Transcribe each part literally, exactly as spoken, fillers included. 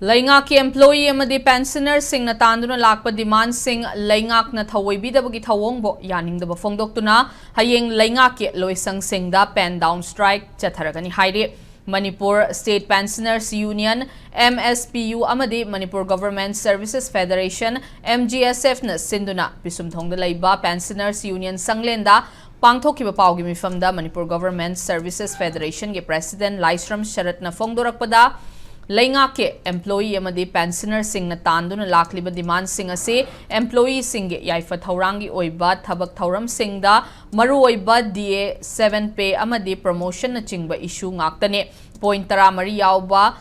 ꯂꯩꯉꯥꯛꯀꯤ employee ꯑꯃꯗꯤ pensionerꯁꯤꯡꯅ ꯇꯥꯟꯗꯨꯅ ꯂꯥꯛꯄ demandꯁꯤꯡ ꯂꯩꯉꯥꯛꯅ ꯊꯧꯑꯣꯏꯕꯤꯗꯕꯒꯤ ꯊꯧꯑꯣꯡꯕꯨ ꯌꯥꯅꯤꯡꯗꯕ ꯐꯣꯡꯗꯣꯛꯇꯨꯅ ꯍꯌꯦꯡ ꯂꯩꯉꯥꯛꯀꯤ ꯂꯣꯏꯁꯪꯁꯤꯡꯗ pan down strike ꯆꯠꯊꯔꯒꯅꯤ ꯍꯥꯏꯔꯤ꯫ Manipur State Pensioners Union, M S P U, ꯑꯃꯗꯤ Manipur Government Services Federation, M G S F, ꯅ ꯁꯤꯟꯗꯨꯅ ꯄꯤꯁꯨꯝꯊꯣꯡꯗ ꯂꯩꯕ Pensioners Union ꯁꯪꯂꯦꯟꯗ ꯄꯥꯡꯊꯣꯛꯈꯤꯕ ꯄꯥꯎꯒꯤ ꯃꯤꯐꯝꯗ Manipur Government Services Federationꯒꯤ President ꯂꯥꯏꯁ꯭ꯔꯝ ꯁꯔꯠꯅ ꯐꯣꯡꯗꯣꯔꯛꯄꯗ, ꯂꯩꯉꯥꯛꯀꯤ employee ꯑꯃꯗꯤ pensionerꯁꯤꯡꯅ ꯇꯥꯟꯗꯨꯅ ꯂꯥꯛꯂꯤꯕ demandꯁꯤꯡ ꯑꯁꯤ employeeꯁꯤꯡꯒꯤ ꯌꯥꯏꯐ ꯊꯧꯔꯥꯡꯒꯤ ꯑꯣꯏꯕ ꯊꯕꯛ ꯊꯧꯔꯝꯁꯤꯡꯗ, ꯃꯔꯨꯑꯣꯏꯕ D A seven pay ꯑꯃꯗꯤ promotionꯅꯆꯤꯡꯕ issue ꯉꯥꯛꯇꯅꯤ꯫ Point ꯇꯔꯥꯃꯔꯤ ꯌꯥꯎꯕ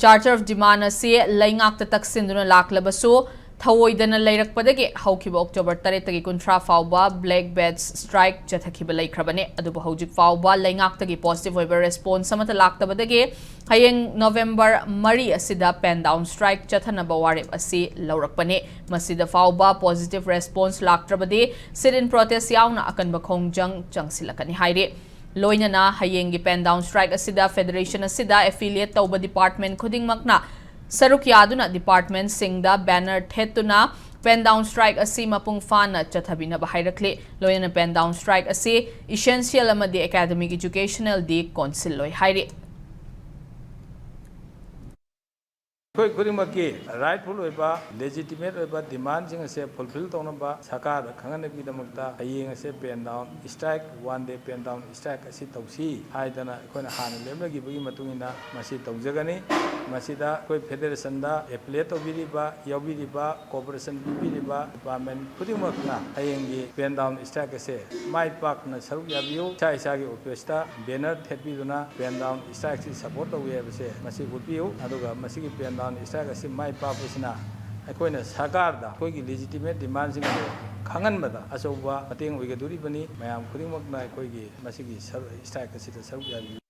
Charter of Demand ꯑꯁꯤ ꯂꯩꯉꯥꯛꯇ ꯇꯛꯁꯤꯟꯗꯨꯅ ꯂꯥꯛꯂꯕꯁꯨ, ꯊꯧꯑꯣꯏꯗꯅ ꯂꯩꯔꯛꯄꯗꯒꯤ ꯍꯧꯈꯤꯕ October ꯇꯔꯦꯠꯇꯒꯤ ꯀꯨꯟꯊ꯭ꯔꯥ ꯐꯥꯎꯕ black badge strike ꯆꯠꯊꯈꯤꯕ ꯂꯩꯈ꯭ꯔꯕꯅꯤ꯫ ꯑꯗꯨꯕꯨ ꯍꯧꯖꯤꯛ ꯐꯥꯎꯕ ꯂꯩꯉꯥꯛꯇꯒꯤ positive ꯑꯣꯏꯕ response ꯑꯃꯠꯇ ꯂꯥꯛꯇꯕꯗꯒꯤ ꯍꯌꯦꯡ November ꯃꯔꯤ ꯑꯁꯤꯗ pan down strike ꯆꯠꯊꯅꯕ ꯋꯥꯔꯦꯞ ꯑꯁꯤ ꯂꯧꯔꯛꯄꯅꯤ꯫ ꯃꯁꯤꯗ ꯐꯥꯎꯕ positive response ꯂꯥꯛꯇ꯭ꯔꯕꯗꯤ sit-in protest ꯌꯥꯎꯅ ꯑꯀꯟꯕ ꯈꯣꯡꯖꯪ ꯆꯪꯁꯤꯜꯂꯛꯀꯅꯤ ꯍꯥꯏꯔꯤ꯫ ꯂꯣꯏꯅꯅ ꯍꯌꯦꯡꯒꯤ pan down strike ꯑꯁꯤꯗ federation ꯑꯁꯤꯗ affiliate ꯇꯧꯕ department ꯈꯨꯗꯤꯡꯃꯛꯅ ꯁꯔꯨꯛ ꯌꯥꯗꯨꯅ departmentꯁꯤꯡꯗ banner ꯊꯦꯠꯇꯨꯅ pan down strike ꯑꯁꯤ ꯃꯄꯨꯡ ꯐꯥꯅ ꯆꯠꯊꯕꯤꯅꯕ ꯍꯥꯏꯔꯛꯂꯤ꯫ ꯂꯣꯏꯅꯅ pan down strike ꯑꯁꯤ essential ꯑꯃꯗꯤ academic educationalꯗꯤ ꯀꯣꯟꯁꯤꯜꯂꯣꯏ ꯍꯥꯏꯔꯤ꯫ ꯑꯩꯈꯣꯏ ꯈꯨꯗꯤꯡꯃꯛꯀꯤ rightful ꯑꯣꯏꯕ, legitimate ꯑꯣꯏꯕ demandꯁꯤꯡ ꯑꯁꯦ fulfill ꯇꯧꯅꯕ ꯁꯔꯀꯥꯔꯗ ꯈꯪꯍꯟꯅꯕꯒꯤꯗꯃꯛꯇ ꯍꯌꯦꯡ ꯑꯁꯦ pan down strike, one day pan down strike ꯑꯁꯤ ꯇꯧꯁꯤ ꯍꯥꯏꯗꯅ ꯑꯩꯈꯣꯏꯅ ꯍꯥꯟꯅ ꯂꯦꯞꯅꯈꯤꯕꯒꯤ ꯃꯇꯨꯡ ꯏꯟꯅ ꯃꯁꯤ ꯇꯧꯖꯒꯅꯤ꯫ ꯃꯁꯤꯗ ꯑꯩꯈꯣꯏ federationꯗ affiliate ꯇꯧꯕꯤꯔꯤꯕ, ꯌꯥꯎꯕꯤꯔꯤꯕ, cooperation ꯄꯤꯕꯤꯔꯤꯕ department ꯈꯨꯗꯤꯡꯃꯛꯅ ꯍꯌꯦꯡꯒꯤ pan down strike ꯑꯁꯦ ꯃꯥꯏ ꯄꯥꯛꯅ ꯁꯔꯨꯛ ꯌꯥꯕꯤꯌꯨ꯫ ꯏꯁꯥ ꯏꯁꯥꯒꯤ officeꯇ banner ꯊꯦꯠꯄꯤꯗꯨꯅ pan down strikeꯁꯤ support ꯇꯧꯏ ꯍꯥꯏꯕꯁꯦ ꯃꯁꯤ ꯎꯠꯄꯤꯌꯨ꯫ ꯑꯗꯨꯒ ꯃꯁꯤꯒꯤ pan down strike ꯑꯁꯤ ꯃꯥꯏ ꯄꯥꯛꯄꯁꯤꯅ ꯑꯩꯈꯣꯏꯅ ꯁꯔꯀꯥꯔꯗ ꯑꯩꯈꯣꯏꯒꯤ legitimate demandꯁꯤꯡ ꯑꯗꯨ ꯈꯪꯍꯟꯕꯗ ꯑꯆꯧꯕ ꯃꯇꯦꯡ ꯑꯣꯏꯒꯗꯧꯔꯤꯕꯅꯤ꯫ ꯃꯌꯥꯝ ꯈꯨꯗꯤꯡꯃꯛꯅ ꯑꯩꯈꯣꯏꯒꯤ ꯃꯁꯤꯒꯤ ꯁꯔꯨ-, strike ꯑꯁꯤꯗ ꯁꯔꯨꯛ ꯌꯥꯕꯤꯌꯨ꯫